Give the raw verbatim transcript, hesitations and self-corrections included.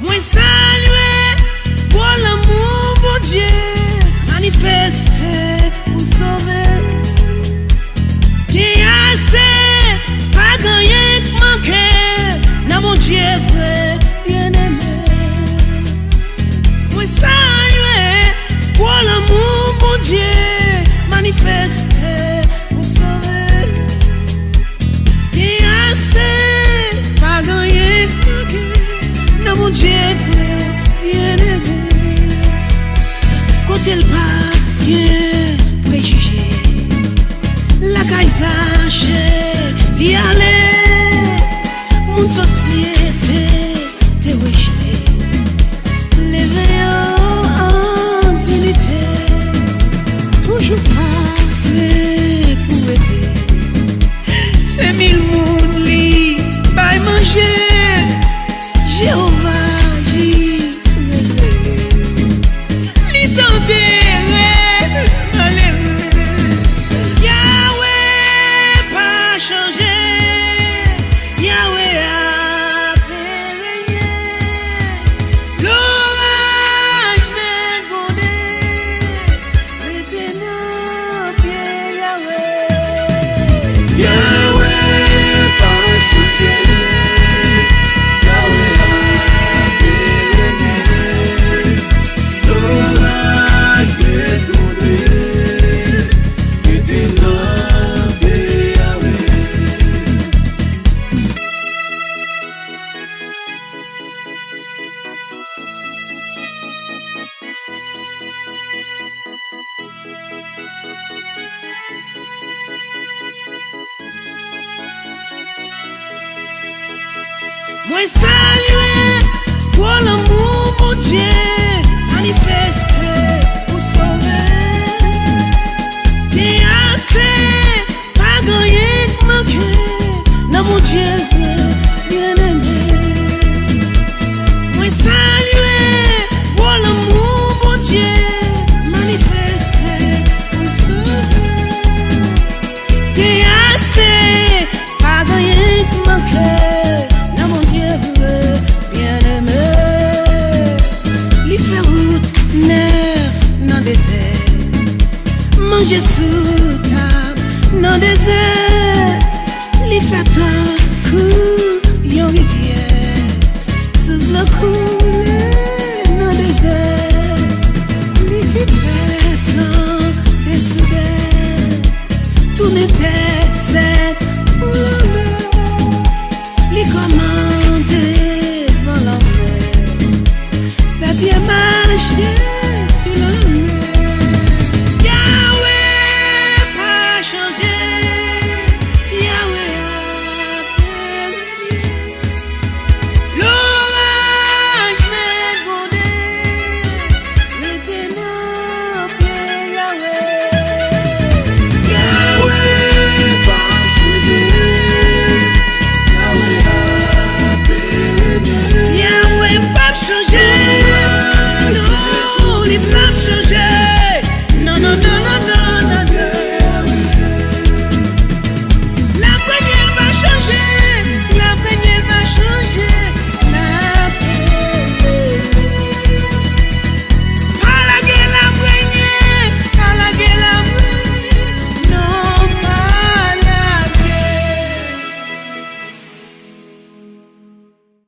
Mwen salye gwo lanmou Bondye manifeste pou sove. Gen ase, pa gen anyen k manke nan Bondye vre, byeneme. Mwen salye gwo lanmou Bondye manifeste pou sove. Gen ase, pa gen anyen k manke nan Bondye vre, byeneme. Kote l pa gen prejije, lakay Zache li ale. Moun sosyete te rejte, leve yo an diyite, toujou pare pou ede. Se mil moun li bay manje, Jewova Jire. Li tande rèv malere. Yawe pa chanje, Yawe ap renye. Loraj mèt gwonde, rete nan pye Yawe. Yawe pa chanje, Yawe ap renye. Loraj mèt gwonde, rete nan pye Yawe. Mwen salye gwo lanmou Bondye manifeste pou sove. Gen ase, pa gen anyen k manke nan Bondye vre, byeneme. Mwen salye gwo lanmou Bondye manifeste pou sove. Gen ase, pa gen anyen k manke nan Bondye vre, byeneme. Li fè wout nèf nan dezè, manje sou tab nan dezè. Li fè tankou yon ri